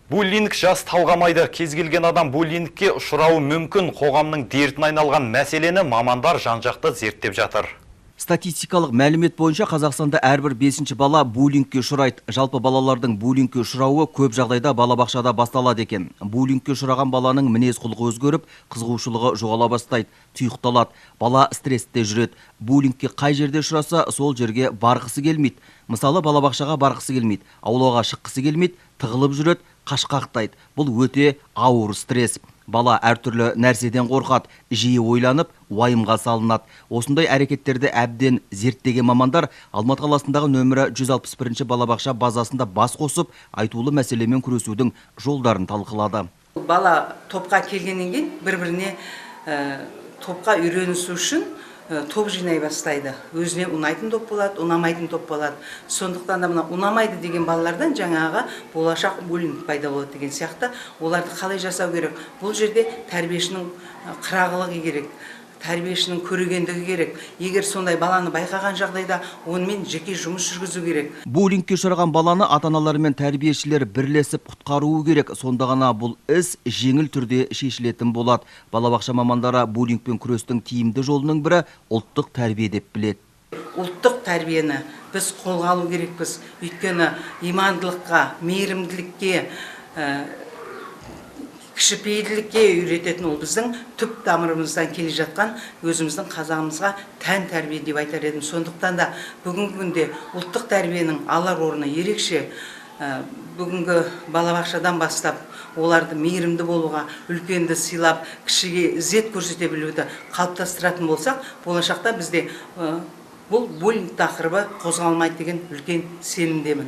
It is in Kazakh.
Буллинг жас талғамайды. Кез келген адам буллингке ұшырауы мүмкін. Қоғамның дертіне айналған мәселені мамандар жан-жақты зерттеп жатыр. Статистикалық мәлімет бойынша, Қазақстанда әрбір бесінші бала буллингке ұшырайды. Жалпы, балалардың буллингке ұшырауы көп жағдайда балабақшада басталады екен. Буллингке ұшыраған баланың мінез құлқы өзгеріп, қызығушылығы жоғала бастайды, тұйықталады. Бала стрессте жүреді. Буллингке қай жерде ұшыраса, сол жерге барғысы келмейді. Мысалы, балабақшаға барғысы келмейді, аулаға шыққысы келмейді, тығылып жүреді, қашқақтайды. Бұл өте ауыр стресс. Бала әртүрлі нәрседен қорқады, жиі ойланып, уайымға салынады. Осындай әрекеттерді әбден зерттеген мамандар Алматы қаласындағы нөмірі 161 балабақша базасында бас қосып, айтулы мәселемен күресудің жолдарын талқылады. Бала топқа келгеннен кейін бір біріне топқа үйренісу үшін топ жинай бастайды. Өзіне ұнайтын топ болады, ұнамайтын топ болады. Сондықтан да мына ұнамайды деген балалардан жаңағы болашақ буллинг пайда болады деген сияқты. Оларды қалай жасау керек? Бұл жерде тәрбиешінің қырағылығы керек, тәрбиешінің көрегендігі керек. Егер сондай баланы байқаған жағдайда, онымен жеке жұмыс жүргізу керек. Буллингке ұшыраған баланы ата-аналар мен тәрбиешілер бірлесіп құтқаруы керек. Сонда ғана бұл іс жеңіл түрде шешілетін болады. Балабақша мамандары буллингпен күрестің тиімді жолының бірі ұлттық тәрбие деп біледі. Ұлттық тәрбиені біз қолға алу керекпіз, өйткені имандылыққа, мейірімділікке, кішіпейілділікке үйрететін ол біздің түп тамырымыздан келе жатқан, өзіміздің қазағымызға тән тәрбие деп айтар едім. Сондықтан да бүгінгі күнде ұлттық тәрбиенің алар орны ерекше. Бүгінгі балабақшадан бастап оларды мейірімді болуға, үлкенді сыйлап, кішіге ізет көрсете білуді қалыптастыратын болсақ, болашақта бізде бұл буллинг тақырыбы қозғалмайды деген үлкен сенімдемін.